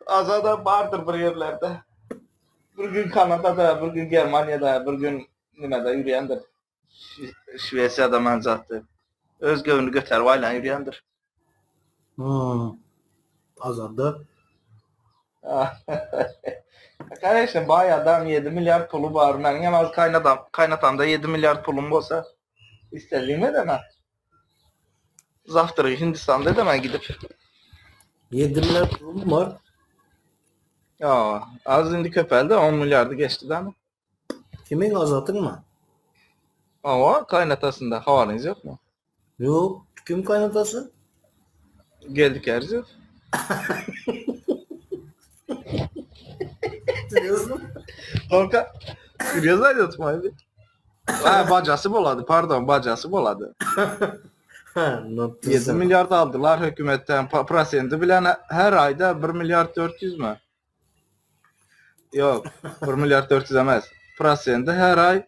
Azada bardyr bir ýerlerde. Bir gün Kanadada, bir gün Germaniýada, bir gün nimede ýürýändir. Şwesiýada manzatdy. Öz göwnüni göterip aýlanyp ýürýändir. Hmm. Azada. Конечно, baý adam 7 milliard puly bar. Meniň hem az kaýnatam, kaýnatamda 7 milliard pulum bolsa, istediğimi edemem. Zawtrygy Hindistanda edemem gidip. 7 milliard pulum bar. Ýa, az indi köpeldi, 10 milliardy geçdi dämi? Kimiň Azatyňmy? Hawa, kaýnatasynda habaryňyz ýokmy? Ýok, kim kaýnatasy? Geldi Kerziýew. Serýozno? Tolka, serýozno aýdýarsyňmy? Ha, bajasy bolady, pardon, bajasy bolady. Ha, no, 7 milliard aldylar hökümetden, prosendi bilen her aýda 1 milliard 400 mi? Ýok, 1 milliard 400 emes. Prosendi her aý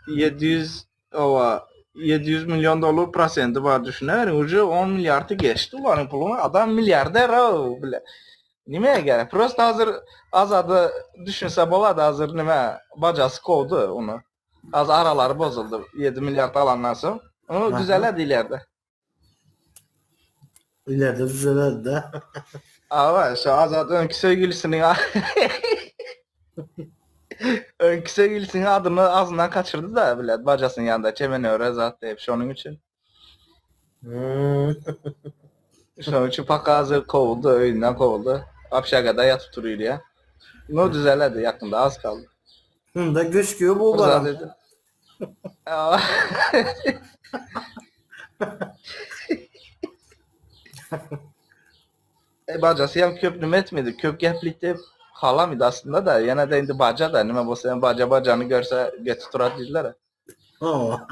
700 owa 700 million dollar prosendi bar düşüneweriň. Uje 10 milliardy geçdi ularyň puluny. Adam milliarder o bile. Nime gerek? Prosta hazır Azady düşünse bolady hazır nime bajasy kowdy ony. Az aralary bozuldy 7 milliard alandan soň. Ony düzeledi ileride. Ileride düzeler-de. Awa, şu Azat öňki söýgülisiniň öňki söýgülisiniň adyny agzyndan kaçyrdy-da, bilet, bajasynyň ýanynda Çemenöre zat diýip, şonuň üçin. Hmm. Şonuň üçin paka hazir kowuldy, öýünden kowuldy. Obşagada ýatyp dur ýürýär. No düzeledi ýakynda, az kaldy. Munda göçgüýe bu Bir zat baran. edip. E, bajasy hem köp nime etmedi. Köp geplikdi. Halamydy aslynda da. Ýene de indi baja da nime bolsa hem baja bajany görse götü turar diýdiler. Hawa.